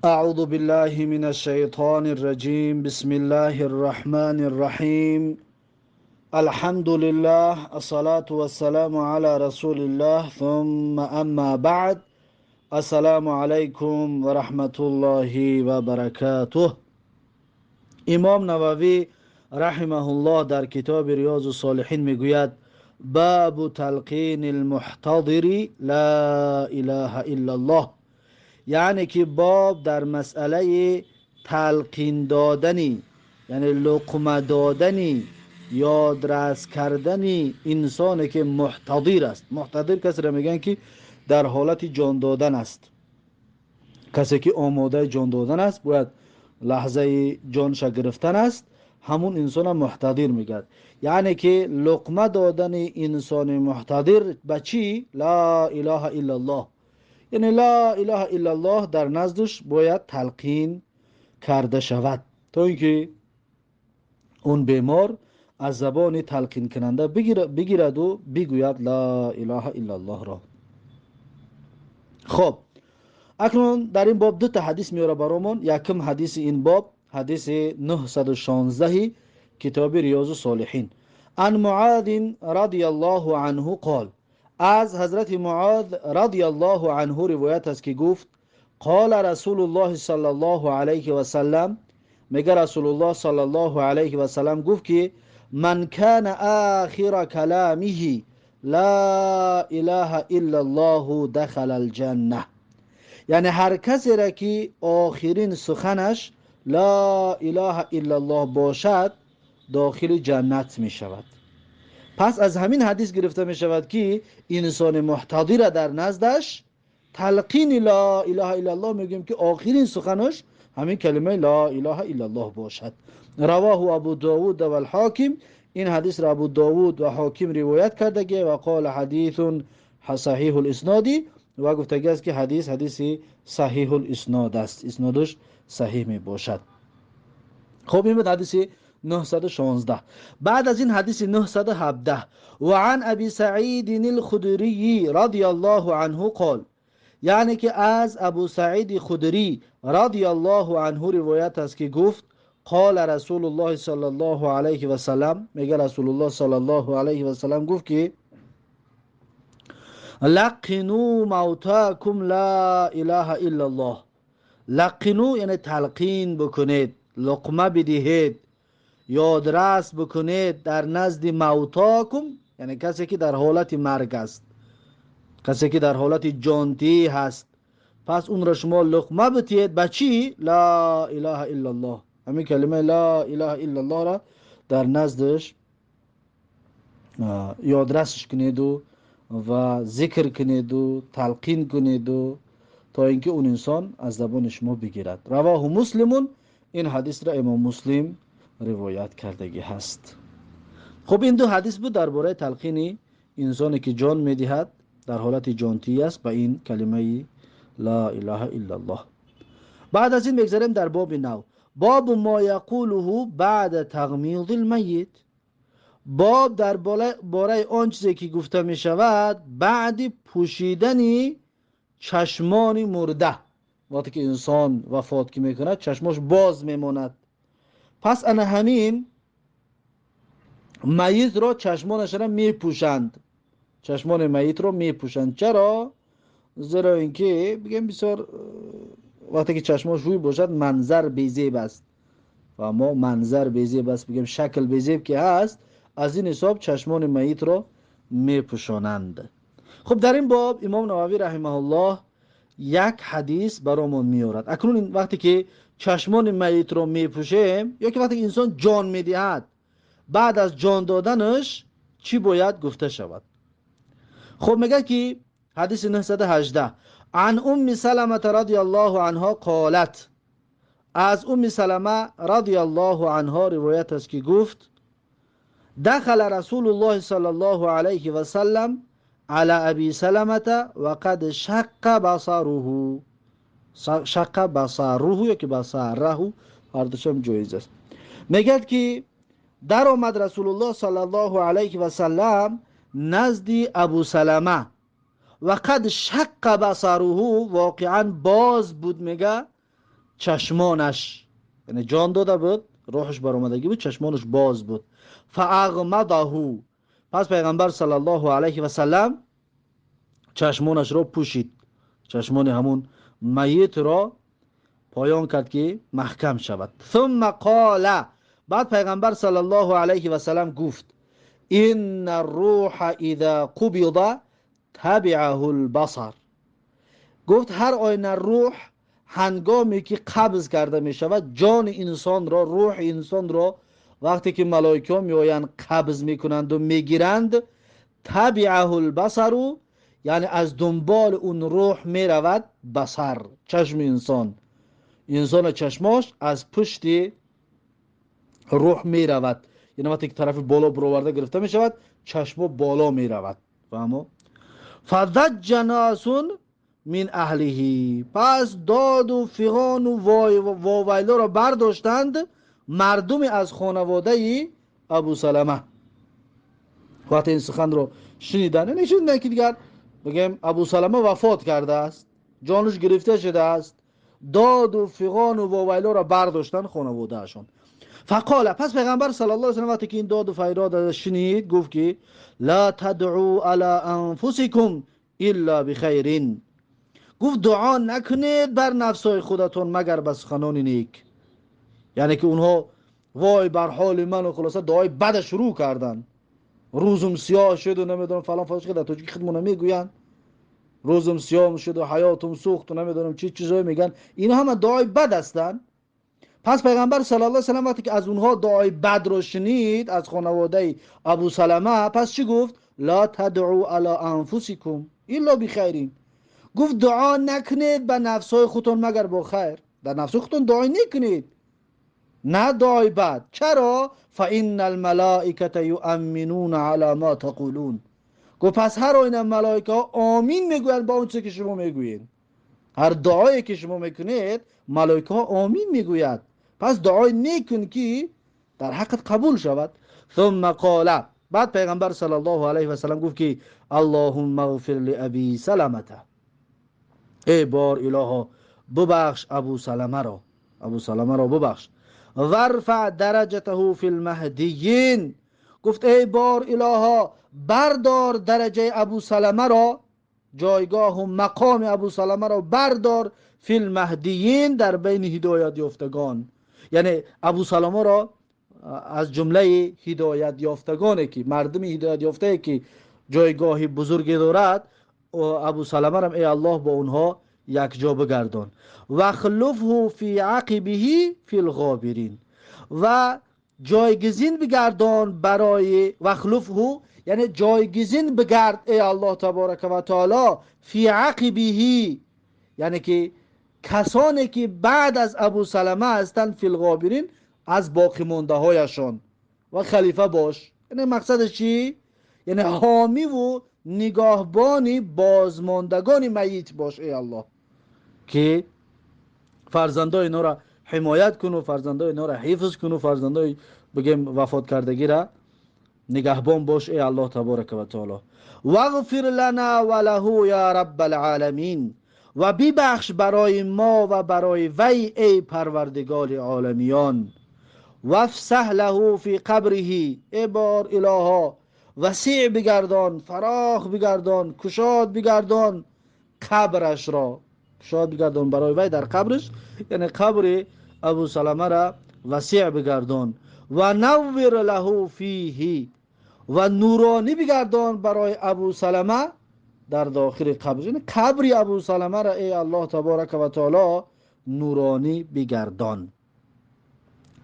أعوذ بالله من الشيطان الرجيم. بسم الله الرحمن الرحيم. الحمد لله، الصلاة والسلام على رسول الله، ثم أما بعد. السلام عليكم ورحمة الله وبركاته. امام نووی رحمه الله در کتاب ریاض الصالحین میگوید: باب تلقین المحتضر لا اله الا الله. یعنی که باب در مسئله تلقین دادنی، یعنی لقمه دادنی، یادرس کردنی انسانی که محتضر است. محتضر کسی را میگن که در حالت جان دادن است. کسی که آماده جان دادن است، باید لحظه جانش گرفتن است، همون انسان محتضر میگن. یعنی که لقمه دادن انسان محتضر به چی؟ لا اله الا الله. یعنی لا اله الا الله در نزدش باید تلقین کرده شود تا اینکه اون بیمار از زبان تلقین کننده بگیرد و بگوید لا اله الا الله را. خب، اکنون در این باب دو تا حدیث میاره برامون. یکم حدیث این باب، حدیث 916 کتاب ریاض الصالحین. عن معاذ رضی الله عنه قال، از حضرت معاذ رضی الله عنه روایت است که گفت: قال رسول الله صلی الله علیه و سلم، میگه رسول الله صلی الله علیه و سلم گفت که من کان آخر کلامه لا اله الا الله دخل الجنه. یعنی هر کسی را که آخرین سخنش لا اله الا الله باشد، داخل جنت می شود. پس از همین حدیث گرفته می شود که انسان محتضر در نزدش تلقین لا اله الا الله میگیم که آخرین سخنش همین کلمه لا اله الا الله باشد. رواه ابو داود و الحاکم. این حدیث را ابو داود و حاکم روایت کرده و قال حدیث صحیح الاسنادی، و گفته است که حدیث حدیث صحیح الاسناد است، اسنادش صحیح می باشد. خب، این بود حدیث 916. بعد از این حدیث 917. و عن ابی سعید الخدری رضی الله عنه قال، یعنی که از ابو سعید خدری رضی الله عنه روایت است که گفت: قال رسول الله صلی الله علیه و سلم، میگه رسول الله صلی الله علیه و سلم گفت که لقنوا موتاکم لا اله الا الله. لقنوا یعنی تلقین بکنید، لقمه بدهید، یادرس بکنید در نزد موتاکم، یعنی کسی که در حالت مرگ است، کسی که در حالت جانتی هست. پس اون را شما لقمه بتید. به چی؟ لا اله الا الله. همین کلمه لا اله الا الله را در نزدش یادرسش کنید و ذکر کنید و تلقین کنید و تا اینکه اون انسان از زبان شما بگیرد. رواه مسلم. این حدیث را امام مسلم روایت کردگی هست. خب، این دو حدیث بود درباره تلقین انسانی که جان میدهد، در حالت جانتی است، به این کلمه لا اله الا الله. بعد از این میگذریم در باب نو. باب ما یقوله بعد تغمیض المیت. باب در باره آن چیزی که گفته می شود بعد پوشیدن چشمان مرده. وقتی که انسان وفات که میکند، چشماش باز میماند. پس انا همین میت را، چشمانش را میپوشند، چشمان میت را میپوشند. چرا؟ زیرا اینکه بگیم بسیار وقتی که چشماش روی باشد، منظر بیزیب است و ما منظر بیزیب است، بگیم شکل بیزیب که هست، از این حساب چشمان میت را میپوشانند. خب، در این باب امام نووی رحمه الله یک حدیث برامون میارد. اکنون وقتی که چشمان میت رو میپوشیم یا که وقتی که انسان جان میدهد، بعد از جان دادنش چی باید گفته شود؟ خب، میگه که حدیث 918. عن ام سلمة رضی الله عنها قالت، از ام سلمه رضی الله عنها روایت است که گفت: دخل رسول الله صلی الله علیه و سلم على ابي سلمة وقد شق بصره. شق بصره یا که بصره، هر دوشم جایز است. میگد که در آمد رسول الله صلی الله علیه و سلم نزد ابو سلمه و قد شق بصره، واقعا باز بود. میگه Чашмонаш, яъне ҷон дода буд, рӯҳаш баромадагӣ буд, чашмонаш боз буд. Фаағмадаҳу, пас пайғамбар саллаллоҳу алайҳи васаллам чашмонашро пӯшид, чашмони ҳамун майитро поён кард, ки маҳкам шавад. Сумма қола, баъд пайғамбар саллаллоҳу алайҳи васаллам гуфт: инна рӯҳа иза қубида табиаҳу лбасар. Гуфт, ҳар оина рӯҳ ҳангоме ки қабз карда мешавад, ҷони инсонро, рӯҳи инсонро вақте ки малоикаҳо меоянд, қабз мекунанду мегиранд, табиаҳу лбасару, яъне аз дунболи он рӯҳ меравад басар, чашми инсон. Инсона чашмош аз пушти рӯҳ меравад, яъне вақте ки тарафи боло буроварда гирифта мешавад, чашмо боло меравад. Фаҳмо? Фадаҷҷа насун мин аҳлиҳи, пас доду фиғону вовайлоро бардоштанд мардуми аз хонаводаи Абу Салама. Вақте ин суханро шуниданд, яъне шуниданд, ки дигар бигем Абу Салама вафот кардааст, ҷонаш гирифта шудааст, доду фиғону вовайлоро бардоштанд хонаводаашон. Фақола, пас пайғамбар саллаллоҳу алайҳи васаллам вақте ки ин доду файрод шунид, гуфт ки ла тадъу ала анфусикум илла бихайрин. Гуфт, дуо накунед бар нафсҳои худатон, магар ба суханони нек. Яъне ки онҳо вой бар ҳоли ману хулоса дуои бада шурӯъ карданд, рӯзум сиёҳ шуду намедонам фалон фалон, дар тоҷики худмона мегӯянд, рӯзум сиёҳ шуду ҳаётум сӯхту намедонам чӣ чизое мегӯянд. Ино ҳама дуои бад ҳастанд. Пас пайғамбар саллаллоҳу алайҳи васаллам вақте ки аз онҳо дуои бадро шунид аз хонаводаи Абу Салама, пас чӣ гуфт? Ла тадъу ала анфусикум илла бихайрин. Гуфт, дуо накунед ба нафсҳои худтон, магар бо хайр. Дар нафсҳои худтон дуо некунед, на дуои бад. Чаро? Фаинна алмалоиката юамминуна ала ма тақулун. Гуфт, пас ҳар оина малоикаҳо омин мегӯянд ба он чизе ки шумо мегӯед. Ҳар дуое ки шумо мекунед, малоикаҳо омин мегӯяд. Пас дуои некун, ки дар ҳаққат қабул шавад. Сумма қола, баъд пайғамбар саллаллоҳу алайҳи васаллам гуфт ки аллоҳумма ғфир ли аби Саламата, эй бор илоҳо, бубахш Абу Саламаро, Абу Саламаро бубахш. Варфаъ дараҷатаҳу фи лмаҳдийин. Гуфт, эй бор илоҳо, бардор дараҷаи Абу Саламаро, ҷойгоҳу мақоми Абу Саламаро бардор, фи лмаҳдийин, дар байни ҳидоят ёфтагон. Яъне Абу Саламаро аз ҷумлаи ҳидоят ёфтагоне, ки мардуми ҳидоят ёфтае, ки ҷойгоҳи бузурге дорад, Абу Саламарам, эй Аллоҳ, бо онҳо якҷо бигардон. Вахлуфҳу фи ақибиҳи фи лғобирин, ва ҷойгизин бигардон барои, вахлуфҳу, яъне ҷойгизин бигард, эй Аллоҳ таборака ва таоло, фи ақибиҳи, яъне ки касоне ки баъд аз Абу Салама ҳастанд, фи лғобирин, аз боқимондаҳояшон ва халифа бош. Яъне мақсадаш чӣ? Яъне ҳомиву нигоҳбони бозмондагони майит бош, эй Аллоҳ, ки фарзандои инҳоро ҳимоят куну, фарзандои инҳоро ҳифз куну, фарзандои бигем вафоткардагира нигаҳбон бош, эй Аллоҳ таборака ва таоло. Вағфир лана ва лаҳу я раббал-оламин, ва бибахш барои мо ва барои вай, эй Парвардигори оламиён. Вафсаҳ лаҳу фи қабриҳи, эй бор илоҳо, васеъ бигардон, фарох бигардон, кушод бигардон қабрашро, кушод бигардон барои вай дар қабраш, яъне қабри Абу Саламара васеъ бигардон. Ва наввир лаҳу фиҳи, ва нуронӣ бигардон барои Абу Салама дар дохили қабр, яъне қабри Абу Саламара, эй Аллоҳ таборака ва таоло, нуронӣ бигардон.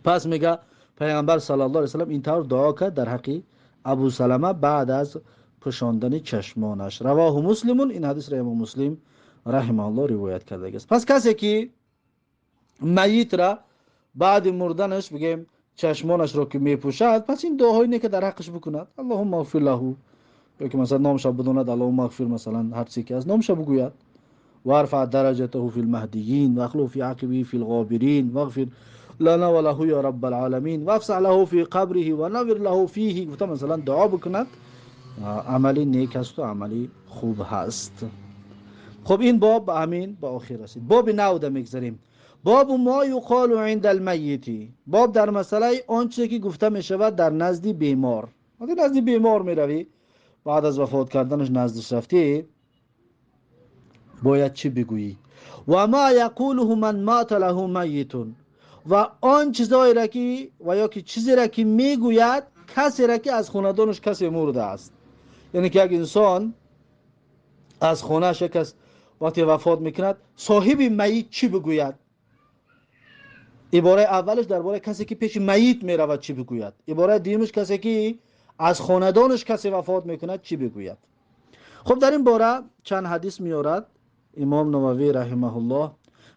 Пас мега, пайғамбар саллаллоҳу алайҳи васаллам ин тавр дуо кард дар ҳаққи Абу Салама баъд аз пӯшондани чашмонаш. Равоҳу Муслимун, ин ҳадисро имом Муслим раҳимаҳуллоҳ ривоят кардагист. Пас касе ки майитра баъди мурданаш, бигем, чашмонашро ки мепӯшад, пас ин дуоҳои не ки дар ҳаққаш бикунад: аллоҳумма ғфир лаҳу, ё ки масалан номша бидонад, аллоҳумма ғфир, масалан ҳар чизе ки аз номша бигӯяд, وارفع درجته في المهديين واخلف في عقبه في الغابرين واغفر لنا وله يا رب العالمين وافسح له في قبره ونور له فيه، گفته مثلا دعا بکند، عملی نیک است و عملی خوب هست. Хуб, ин боб ба ҳамин ба охир расид. Боби навда мегзарем. Бобу ма юқолу инда алмайити. Боб дар масъалаи он чизе ки гуфта мешавад дар назди бемор. Вақте назди бемор меравӣ, баъд аз вафот карданаш наздиш рафтӣ, бояд чӣ бигӯӣ? Ва ма яқулуҳу ман мата лаҳу майитун. Ва он чизоеро ки ва ё ки чизеро ки мегӯяд касеро ки аз хонадонаш касе мурдааст. Яъне ки як инсон аз хонааш як кас вақте вафот мекунад, соҳиби майит чӣ бигӯяд? Ибораи аввалаш дар бораи касе ки пеши майит меравад чӣ бигӯяд, ибораи дуюмаш касе ки аз хонадонаш касе вафот мекунад чӣ бигӯяд. Хуб, дар ин бора чанд ҳадис меорад имом Нававӣ раҳимаҳуллоҳ.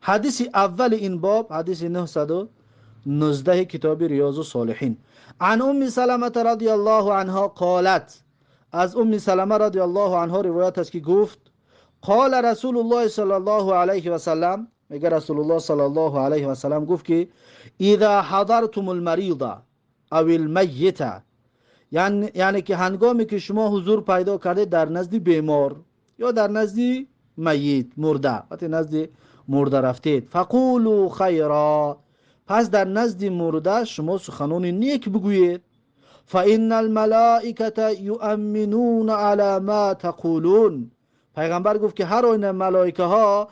Ҳадиси аввали ин боб ҳадиси 919 китоби Риёзу Солиҳин. Ан Умми Саламата радиаллоҳу анҳо қолат. Аз Умми Салама радиаллоҳу анҳо ривоят аст, ки гуфт: қола Расулуллоҳи саллаллоҳу алайҳи васаллам. Мега, Расулуллоҳ саллаллоҳу алайҳи васаллам гуфт, ки иза ҳадарቱм лмарида ав лмайита, яъне ки ҳангоме ки шумо ҳузур пайдо кардед дар назди бемор ё дар назди майит, мурда, вақте назди мурда рафтед, фақулу хайро, пас дар назди мурда шумо суханони нек бигӯед. Фаинна алмалоиката юамминуна ала ма тақулун. Пайғамбар гуфт, ки ҳар оина малоикаҳо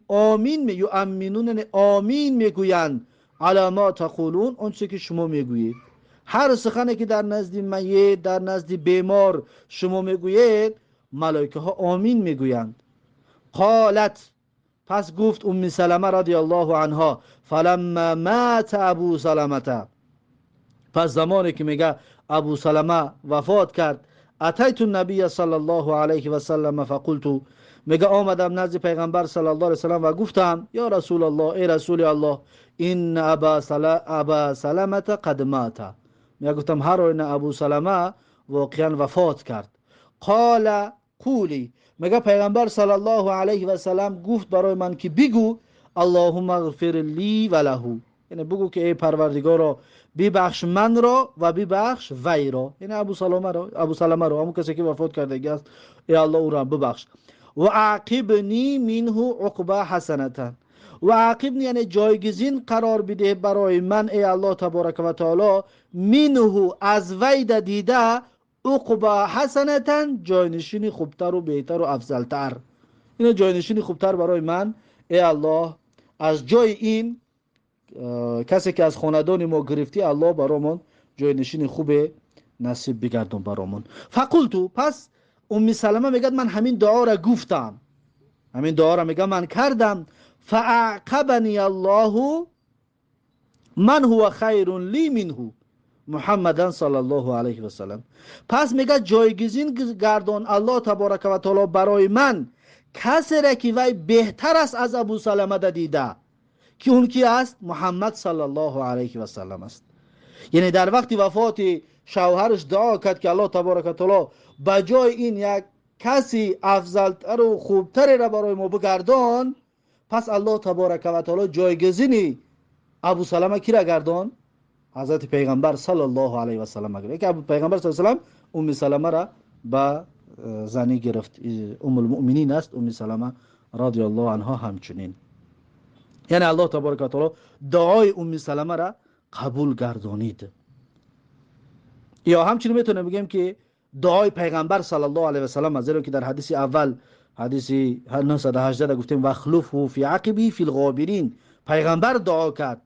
омин, юамминун яъне омин мегӯянд, ала ма тақулун, он чизе ки шумо мегӯед. Ҳар сухане ки дар назди майит, дар назди бемор шумо мегӯед, малоикаҳо омин мегӯянд. Қолат, пас гуфт Умми Салама радиаллоҳу анҳо: фаламма мата Абу Саламата, пас замоне ки, мега, Абу Салама вафот кард, атайту набия саллаллоҳу алайҳи васаллама фақулту, мега, омадам назди пайғамбар саллаллоҳу алайҳи васаллам ва гуфтам: ё Расулаллоҳ, эй Расули Аллоҳ, инна Аба Саламата қад мата. Мега, гуфтам, ҳар оина Абу Салама воқеан вафот кард. Қола қули, мега, пайғамбар саллаллоҳу алайҳи васаллам гуфт барои ман, ки бигӯ: аллоҳумма ғфир ли ва лаҳу, яъне бигӯ, ки эй Парвардигоро, бибахш манро ва бибахш вайро, яъне Абу Саламаро, ҳамон касе ки вафот кардаги аст, эй Аллоҳ, ӯро бибахш. Ва ақибни минҳу уқба ҳасанатан. Ва ақибни, яъне ҷойгизин қарор бидеҳ барои ман, эй Аллоҳ таборака ва таоло, минҳу, аз вайда дида, уқба ҳасанатан, ҷойнишини хубтару беҳтару афзалтар, ино ҷойнишини хубтар барои ман, эй Аллоҳ, аз ҷои ин касе ки аз хонадони мо гирифтӣ, Аллоҳ, баромон ҷойнишини хубе насиб бигардон баромон. Фақулту, пас Умми Салама мегӯяд, ман ҳамин дуоро гуфтам, ҳамин дуоро, мега, ман кардам. Фаақабани Аллоҳу ман ҳува хайрун ли минҳу Муҳаммадан саллаллоҳу алайҳи васалам. Пас, мега, ҷойгизин гардон Аллоҳ таборака ва таоло барои ман касере ки вай беҳтар аст аз Абу Саламада дида, ки он ки аст? Муҳаммад саллаллоҳу алайҳи васалам аст. Яъне дар вақти вафоти шавҳараш дуо кард, ки Аллоҳ таборака ва таоло ба ҷои ин як каси афзалтару хубтареро барои мо бигардон. Пас Аллоҳ таборака ва таоло ҷойгизини Абу Салама кира гардон? Ҳазрати Пайғамбар саллаллоҳу алайҳи васалам. Ки Пайғамбар с салам Умми Саламара ба занӣ гирифт, Уммулмуъминин аст Умми Салама радиаллоҳу анҳо. Ҳамчунин, яъне Аллоҳ таборака ва таоло дуои Умми Саламара қабул гардонид. Ё ҳамчунин метавонем бигӯем, ки дуои Пайғамбар саллаллоҳу алайҳи васалам, зеро ки дар ҳадиси аввал, ҳадиси 918, гуфтем: вахлуфҳу фи ақиби фил ғобирин. Пайғамбар дуо кард,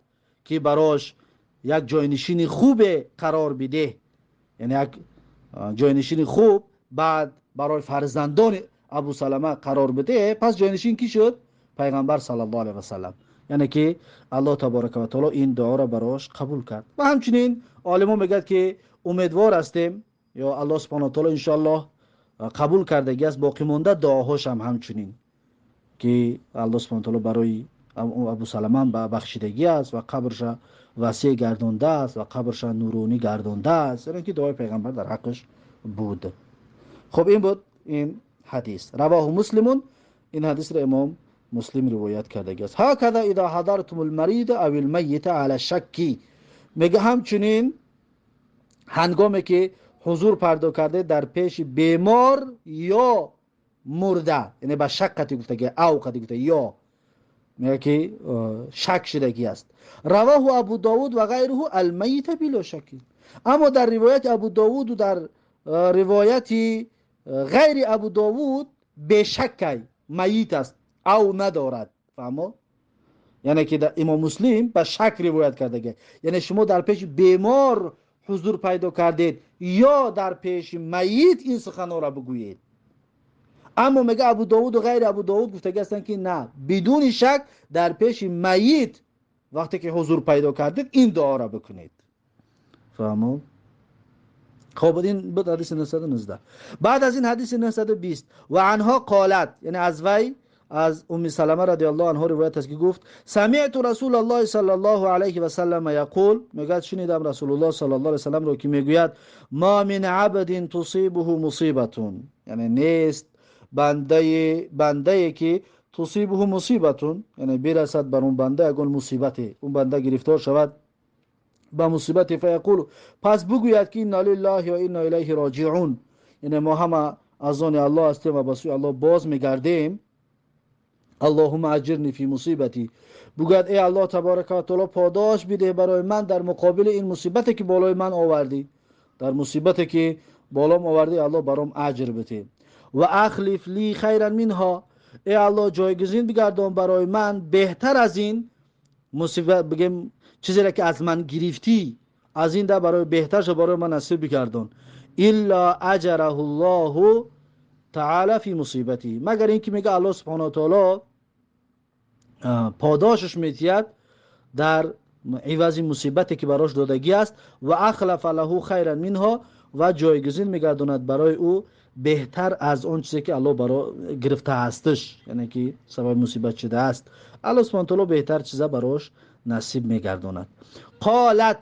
ки барош як ҷойнишини хубе қарор бидеҳ, яъне як ҷойнишини хуб баъд барои фарзандони Абу Салама қарор бидеҳ. Пас ҷойнишин кӣ шуд? Пайғамбар саллаллоҳу алайҳи васалам. Яъне ки Аллоҳ таборака ва таоло ин дуоро барош қабул кард. Ва ҳамчунин олимо мегӯяд, ки умедвор ҳастем, ё Аллоҳ субҳана таоло иншоаллоҳ қабул кардагӣ аст боқимонда дуоҳошам. Ҳамчунин ки Аллоҳ субҳана таоло барои Абу Саламам бахшидагӣ аст ва қабрша васеъ гардондааст ва қабрша нуронӣ гардондааст, зеро ки дуои Пайғамбар дар ҳаққаш буд. Хуб, ин буд ин ҳадис. Равоҳу Муслимун. Ин ҳадисро имом Муслим ривоят кардагӣ аст. Ҳакада иза ҳадарቱм лмарида ав лмайита ала шакки. Мега, ҳамчунин ҳангоме ки ҳузур пайдо кардед дар пеши бемор ё Мурда, яъне ба шак қати гуфтаги, ав қати гуфта ё мега ки шак шидагӣ аст. Равоҳу Абу Довуд ва ғайруҳу алмайита било шакин. Аммо дар ривояти Абу Довуду дар ривояти ғайри Абу Довуд бешаккай майит аст, ав надорад. Фаҳмо? Яъне ки Имом Муслим ба шак ривоят кардаги, яъне шумо дар пеши бемор ҳузур пайдо кардед ё дар пеши майит ин суханҳоро бигӯед. Аммо мега, Абу Довуду ғайри Абу Довуд гуфтаги ҳастанд, ки на, бидуни шак дар пеши майит вақте ки ҳузур пайдо кардед, ин дуоро бикунед. Фаҳмо? Хоб, ин буд ҳадиси 919. Баъд аз ин ҳадиси 920. Ва анҳо қолат, яъне аз вай, аз Уми Салама радиаллоҳу анҳо ривоят аст, ки гуфт: самиъту Расулаллоҳи саллаллоҳу алайҳи васаллама яқул, мегӯяд, шунидам Расулуллоҳ саллаллоҳу алайҳи васалламро, ки мегӯяд: ма мин абдин тусибуҳу мусибатун, яъне нест бандае ки тусибуҳу мусибатун, яъне бирасад бар он банда ягон мусибате, он банда гирифтор шавад ба мусибате, фаяқулу, пас бигӯяд ки инна лиллаҳи ва инна илайҳи роҷиун, яъне мо ҳама аз они Аллоҳ ҳастем ва ба сӯи Аллоҳ боз мегардем. Аллоҳума аҷирни фи мусибати, бигӯяд: эй Аллоҳ таборака ва таоло, подош бидеҳ барои ман дар муқобили ин мусибате, ки болои ман овардӣ, дар мусибате, ки болом овардӣ, Аллоҳ баром аҷр бидеҳ. Ва ахлиф ли хайран минҳо, эй Аллоҳ, ҷойгузин бигардон барои ман беҳтар аз ин мусибат, бигем, чизере ки аз ман гирифтӣ, аз ин да барои беҳтаршо барои ман насиб бигардон. Илла аҷараҳу ллоҳу таала фи мусибатиҳи, магар ин ки мега, Аллоҳ субҳанаҳу таоло подошаш метиҳад дар ивази мусибате, ки барош додагӣ аст. Ва ахлафа лаҳу хайран минҳо, ва ҷойгузин мегардонад барои ӯ беҳтар аз он чизе, ки Аллоҳ баро гирифтаастш, яъне ки сабаби мусибат шудааст, Аллоҳ субҳана таоло беҳтар чиза барош насиб мегардонад. Қолат,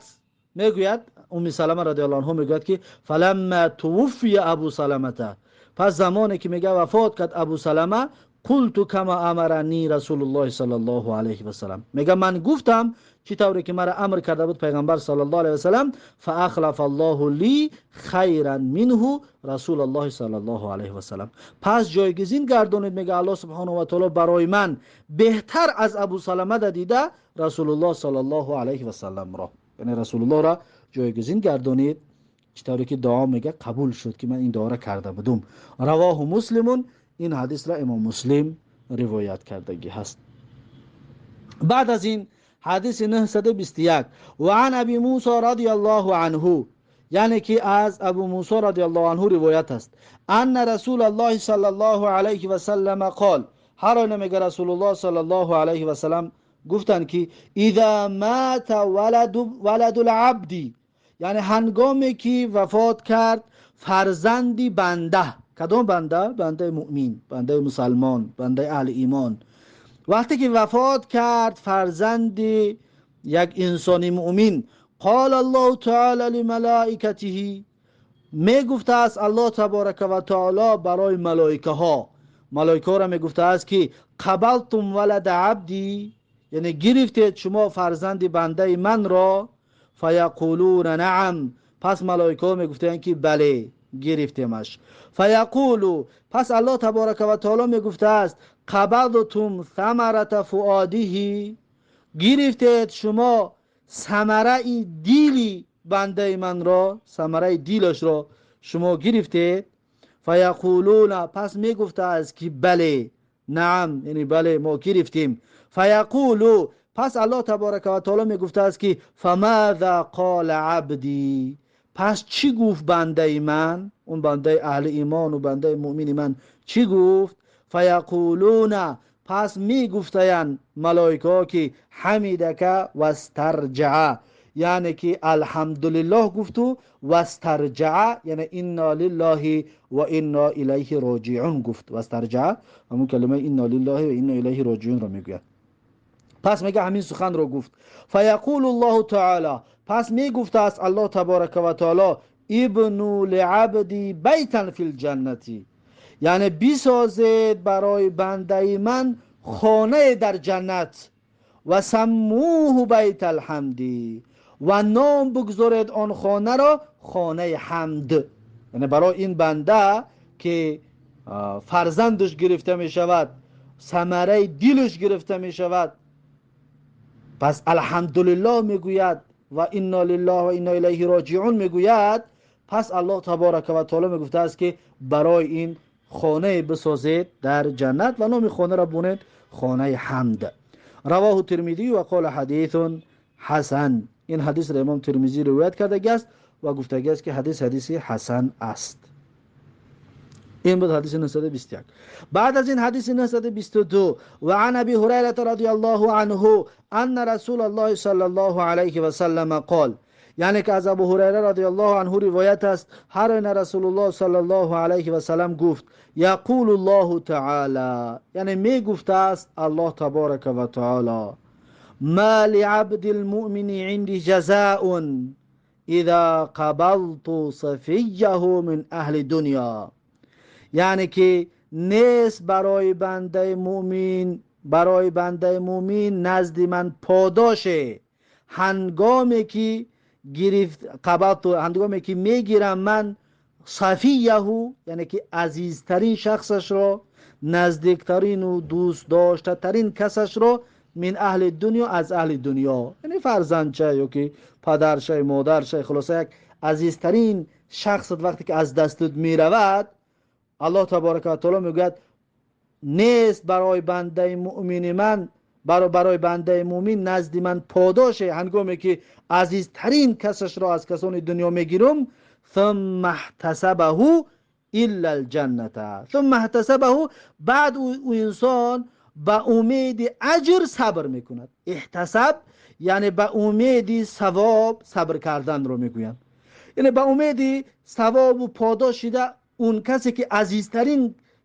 мегӯяд Уми Салама радиаллоҳу анҳу, мегӯяд ки фаламма тувуффия Абу Саламата, пас замоне ки мега вафот кард Абу Салама, қулту кама амарани Расулуллоҳи саллаллоҳу алайҳи васалам, мега, ман гуфтам чӣ тавре ки мара амр карда буд Пайғамбар саллаллоҳу алайҳи васалам. Фаахлафа аллоҳу ли хайран минҳу Расулаллоҳи саллаллоҳу алайҳи васалам, пас ҷойгузин гардонид, мега, Аллоҳ субҳонаҳу ва таоло барои ман беҳтар аз Абу Салама да дида Расулуллоҳ саллаллоҳу алайҳи васаламро, яъне Расулуллоҳро ҷойгузин гардонид, чӣ тавре ки дуо мега қабул шуд, ки ман ин дуоро карда будум. Равоҳу Муслимун, ин ҳадисро Имом Муслим ривоят кардагӣ ҳаст. Баъд аз ин ҳадиси 921. Ва ан Аби Мусо радиаллоҳу анҳу, яъне ки аз Абу Мусо радиаллоҳу анҳу ривоят аст, анна Расулаллоҳи саллаллоҳу алайҳи васаллама қол, ҳар оина мега, Расулуллоҳ саллаллоҳу алайҳи васаллам гуфтанд, ки иза мата валаду лабди, яъне ҳангоме ки вафот кард фарзанди банда. Кадом банда? Бандаи муъмин, бандаи мусалмон, бандаи аҳли имон. Вақте ки вафот кард фарзанди як инсони муъмин, қола Аллоҳу таала лималоикатиҳи, мегуфтааст Аллоҳ таборака ва таоло барои малоикаҳо, малоикаҳоро мегуфтааст, ки қабалтум валада абди, яъне гирифтед шумо фарзанди бандаи манро? Фаяқулуна наам, пас малоикаҳо мегуфтаянд, ки бале, гирифтемаш. Фаяқулу, пас Аллоҳ таборака ва таоло мегуфтааст: қабадтум самарата фуодиҳи, гирифтед шумо самараи дили бандаи манро, самараи дилашро шумо гирифтед? Фаяқулуна, пас мегуфтааст, ки бале, наам, яъне бале, мо гирифтем. Фаяқулу, пас Аллоҳ таборака ва таоло мегуфтааст, ки фамаза қола абди, пас чӣ гуфт бандаи ман, он бандаи аҳли имону бандаи муъмини ман чӣ гуфт? Фаяқулуна, пас мегуфтаянд малоикаҳо, ки ҳамидака вастарҷаа, яъне ки алҳамдулиллоҳ гуфту вастарҷаа, яъне инна лиллаҳи ва инна илайҳи роҷиун гуфт. Вастарҷаа ҳамун калимаи инна лиллаҳи ва инна илайҳи роҷиунро мегӯяд. Пас мега, ҳамин суханро гуфт. Фаяқулу ллоҳу таала, пас мегуфтааст Аллоҳ таборака ва таоло: ибну лиабди байтан фил ҷаннати, яъне бисозед барои бандаи ман хонае дар ҷаннат, ва саммуҳу байталҳамди, ва ном бигзоред он хонаро хонаи ҳамд, яъне барои ин банда ки Фарзандаш гирифта мешавад, самараи дилаш гирифта мешавад, пас алҳамдулиллоҳ мегӯяд ва инна лиллаҳи ва инна илайҳи роҷиун мегӯяд. Пас Аллоҳ табарака ва таоло мегуфтааст, ки барои ин хонае бисозед дар ҷаннат ва номи хонаро бунед хонаи ҳамд. Равоҳу Тирмизӣ ва қола ҳадисун ҳасан. Ин ҳадисро имом Тирмизӣ ривоят кардагиаст ва гуфтагиаст, ки ҳадис ҳадиси ҳасан аст. Ин буд ҳадиси 921. Баъд аз ин ҳадиси 922. Ва ан Аби Ҳурайрата радиаллоҳу анҳу анна Расулаллоҳи саллаллоҳу алайҳи васаллама қол, яъне ки аз Абу Ҳурайра радиаллоҳу анҳу ривоят аст, ҳар оина Расулуллоҳ саллаллоҳу алайҳи васаллам гуфт: яқулу Ллоҳу таъала, яъне мегуфтааст Аллоҳ таборака ва таъала: ма лиабди лмуъмини инди ҷазаун иза қабалту сафияҳу мин аҳли дунё. Яъне ки нест барои бандаи муъмин, барои бандаи муъмин назди ман подоше, ҳангоме ки гирифт, қабалту, ҳангоме ки мегирам ман, сафияҳу, яъне ки азизтарин шахсашро, наздиктарину дӯстдоштатарин касашро, мин аҳли дунё, аз аҳли дунё, яъне фарзандча ё ки падарша, модарша, хулоса як азизтарин шахсат вақте ки аз дастат меравад, Аллоҳ таборака ва таоло мегӯяд: нест барои бандаи муъмини ман, барои бандаи муъмин назди ман подоше, ҳангоме ки азизтарин касашро аз касони дунё мегирам, ثم احتسبه الا الجنة. ثم احتسبه، баъд ӯ инсон ба умеди аҷр сабр мекунад. Эҳтисаб яъне ба умеди савоб сабр карданро мегӯянд, яъне ба умеди савобу подош шида он касе ки азизтарин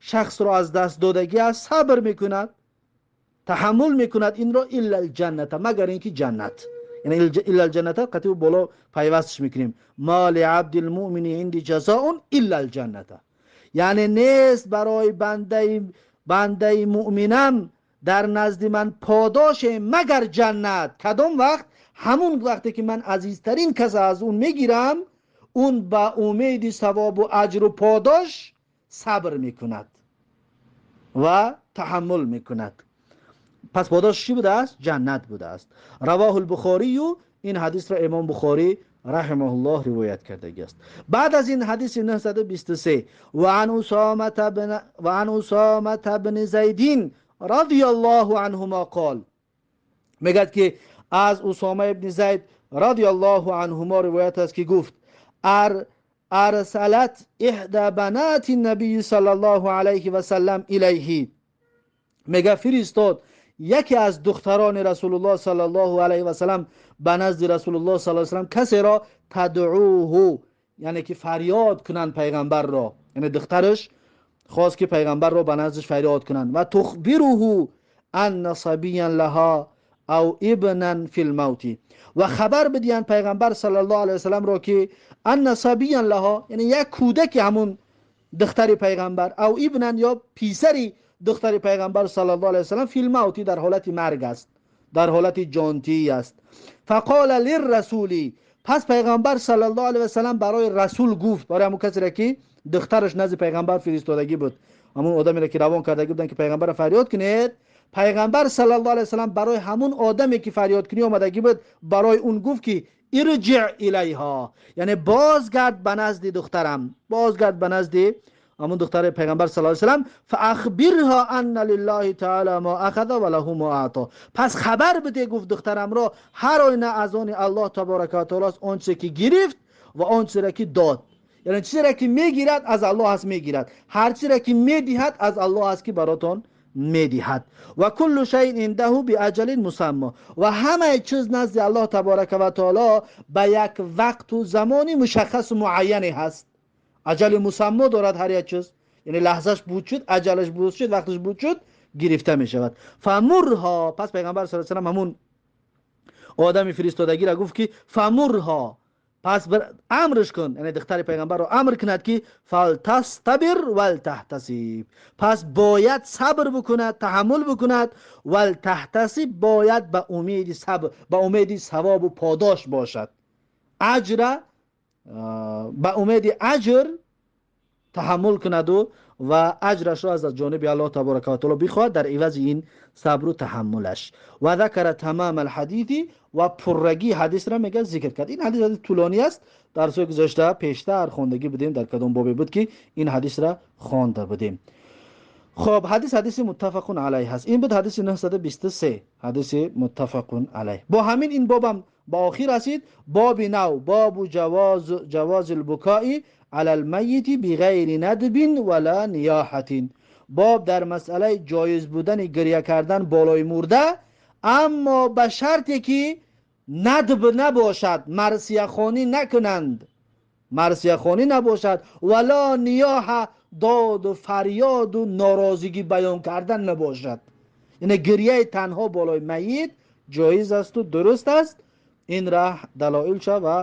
шахсро аз даст додагӣ аст, сабр мекунад, таҳаммул мекунад инро, илла алҷанната, магар ин ки ҷаннат. Яъне илла алҷанната қатъи боло пайвастш мекунем: ма лиабди лмуъмини инди ҷазоун илла алҷанната, яъне нест барои бандаи муъминам дар назди ман подоше магар ҷаннат. Кадом вақт? Ҳамун вақте ки ман азизтарин каса аз он мегирам, он ба умеди савобу аҷру подош сабр мекунад ва таҳаммул мекунад. Пас подош чӣ будааст? Ҷаннат будааст. Равоҳу лбухорию. Ин ҳадисро имом Бухорӣ раҳимаҳуллоҳ ривоят кардагиаст. Баъд аз ин ҳадиси 923. Ва ан Усомата бни Зайдин радиаллоҳу анҳума қол, мегӯяд ки аз Усома ибни Зайд радиаллоҳу анҳумо ривоят аст, ки гуфт: арсалат иҳда банати набии саллаллоҳу алайҳи васаллам илайҳи, мега фиристод яке аз духтарони Расулуллоҳ саллаллоҳу алайҳи васаллам ба назди Расулуллоҳ саллаллоҳу алайҳи васаллам касеро, тадъуҳу, яъне ки фарёд кунанд пайғамбарро, яъне духтараш хост ки пайғамбарро ба наздиш фарёд кунанд, ва тухбируҳу анна сабиян лаҳа ав ибнан фи лмавти, ва хабар бидиҳанд пайғамбар саллаллоҳу алайҳи васалламро, ки анна сабиян лаҳа, яъне як кӯдаки ҳамун духтари пайғамбар, ав ибнан, ё писари духтари пайғамбар саллаллоҳу алайҳи васаллам, фи лмавти, дар ҳолати марг аст, дар ҳолати ҷонтӣ аст. Фақола лиррасули, пас пайғамбар саллаллоҳу алайҳи васаллам барои расул гуфт, барои ҳамун касеро ки духтараш назди пайғамбар фиристодагӣ буд, ҳамун одамеро ки равон кардагӣ буданд, ки пайғамбарро фарёд кунед, пайғамбар саллаллоҳу алайҳи васаллам барои ҳамун одаме ки фарёдкунӣ омадагӣ буд, барои он гуфт ки ирҷиъ илайҳо, яъне бозгард ба назди духтарам, бозгард ба назди ҳамун духтари пайғамбар саллаллоҳу алайҳи васаллам, фаахбирҳо анна лиллаҳи таъала мо ахаза ва лаҳу мо аъто, пас хабар биде, гуфт, духтарамро, ҳар оина аз они Аллоҳ таборака ва таоло аст он чизе ки гирифт ва он чизеро ки дод. Яъне чизеро ки мегирад, аз Аллоҳ аст мегирад, ҳар чизеро ки медиҳад, аз Аллоҳ аст ки баротон медиҳад. Ва куллу шайин индаҳу биаҷалин мусаммо, ва ҳамаи чиз назди Аллоҳ таборака ва таоло ба як вақту замони мушаххасу муайяне ҳаст, аҷали мусаммо дорад ҳар як чиз, яъне лаҳзаш буд шуд, аҷалаш буд шуд, вақташ буд шуд, гирифта мешавад. Фамурҳо, пас пайғамбар саллаллоҳу алайҳи васаллам ҳамун одами фиристодагиро гуфт ки фамурҳо, пас амрш кун, яъне духтари пайғамбарро амр кунад ки фалтастабир валтаҳтасиб, пас бояд сабр бикунад, таҳаммул бикунад, валтаҳтасиб, бояд ба умеди сабр, ба умеди савобу подош бошад, аҷра, ба умеди аҷр таҳаммул кунаду ва аҷрашро аз ҷониби Аллоҳ таборака ва таоло бихоҳад дар ивази ин сабру таҳаммулаш. Ва закара тамам алҳадиси, ва пуррагии ҳадисро мега зикр кард. Ин ҳадис ҳадис тӯлонӣ аст. Дарсҳои гузашта пештар хондагӣ будем, дар кадом бобе буд ки ин ҳадисра хонда будем. Хоб, ҳадис ҳадиси муттафақун алайҳ аст. Ин буд ҳадиси 923, ҳадиси муттафақун алайҳ. Бо ҳамин ин бобам ба охир расид. Боби нав, бобу ҷавози лбукои ала лмайити биғайри надбин вала ниёҳатин. Боб дар масъалаи ҷоиз будани гиря кардан болои мурда, аммо ба шарте ки надб набошад, марсияхонӣ накунанд, марсияхонӣ набошад, вала ниёҳа, доду фарёду норозигӣ баён кардан набошад. Яъне гирияи танҳо болои майит ҷоиз асту дуруст аст. Ин раҳ далоилша ва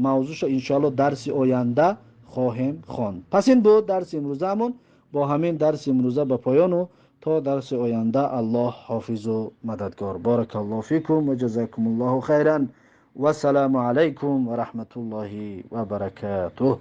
мавзӯша иншоалло дарси оянда хоҳем хонд. Пас ин буд дарси имрӯзаамон. Бо ҳамин дарси имрӯза ба поёну то дарси оянда Аллоҳ ҳофизу мададгор. Баракаллоҳу фикум ва ҷазакумуллоҳу хайран. Вассалому алайкум ва раҳматуллоҳи ва баракатуҳ.